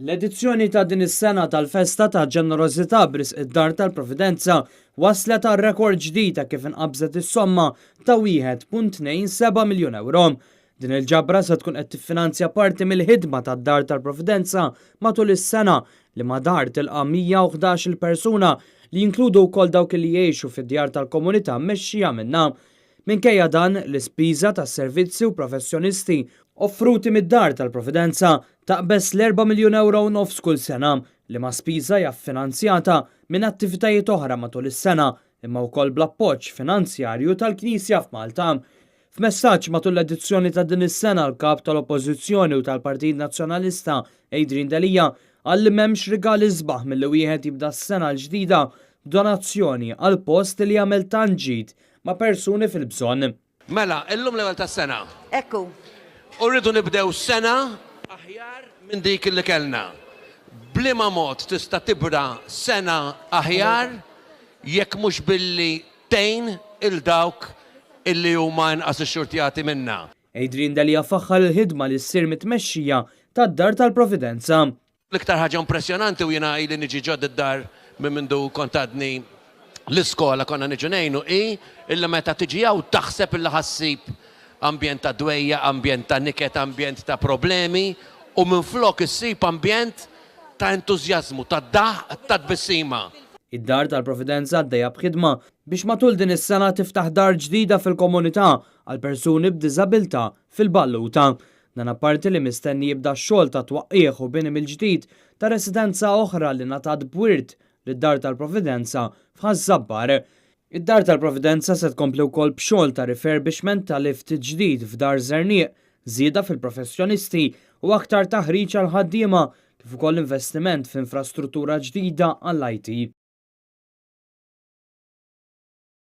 L-edizzjoni ta' din is-sena tal-Festa ta' Ġenerożità b'risq id-Dar tal-Providenza waslet għal rekord ġdid ta' kif inqabżet is-somma ta' 1.27 miljun ewro. Din il-ġabra se tkun qed tiffinanzja parti mill-ħidma tad-Dar tal-Providenza matul is-sena li ma dar tilqa' 111-il persuna li jinkludu wkoll dawk li jgħixu fid-djar tal-komunità mmexxija minnha. Minkejja dan, l-ispiża tas-servizzi u professjonisti offruti mid-Dar tal-Providenza taqbeż l-erba' miljun ewro u nofs kull sena, liema spiża hija ffinanzjata minn attivitajiet oħra matul is-sena imma wkoll bl-appoġġ finanzjarju tal-Knisja f'Malta. F'messaġġ matul l-edizzjoni ta' din is-sena l-Kap tal-Oppożizzjoni u tal-Partit Nazzjonalista Adrian Delia qal li m'hemmx rigal isbaħ milli wieħed jibda s-sena l-ġdida b'donazzjoni għal post li jagħmel tant ġid ma' persuni fil-bżonn. Mela, illum l-ewwel tas-sena. Hekk hu. U rridu nibdew sena aħjar minn dik li kellna. B'liema mod tista' tibda sena aħjar jekk mhux billi tgħin 'il dawk illi huma inqas ixxurtjati minna? Adrian Delia faħħar il-ħidma li ssir mit-tmexxija tad-Dar tal-Providenza. L-iktar ħaġa impressjonanti u jiena ili niġi ġo d-dar minn mindu kont għadni l-iskola konna niġu ngħinu hi illi meta tiġi hawn taħseb illi ħa ssib ambjent ta' dwejjaq, ambjent ta' niket, ambjent ta' problemi u minflok issib ambjent ta' entużjażmu, ta' daħq, ta' tbissima. Id-Dar tal-Providenza għaddejja b'ħidma biex matul din is-sena tiftaħ dar ġdida fil-komunità għal persuni b'diżabilità fil-Balluta. Dan apparti li mistenni jibda x-xogħol ta' twaqqigħ u bini mill-ġdid ta' residenza oħra li ngħatat b'wirt lid-Dar tal-Providenza f'Ħaż-Żabbar. Id-Dar tal-Providenza se tkompli wkoll b'xogħol ta' refurbishment ta' lift ġdid f'Dar Żerniq, żieda fil-professjonisti u aktar taħriġ għall-ħaddiema kif ukoll investiment f'infrastruttura ġdida għall-IT.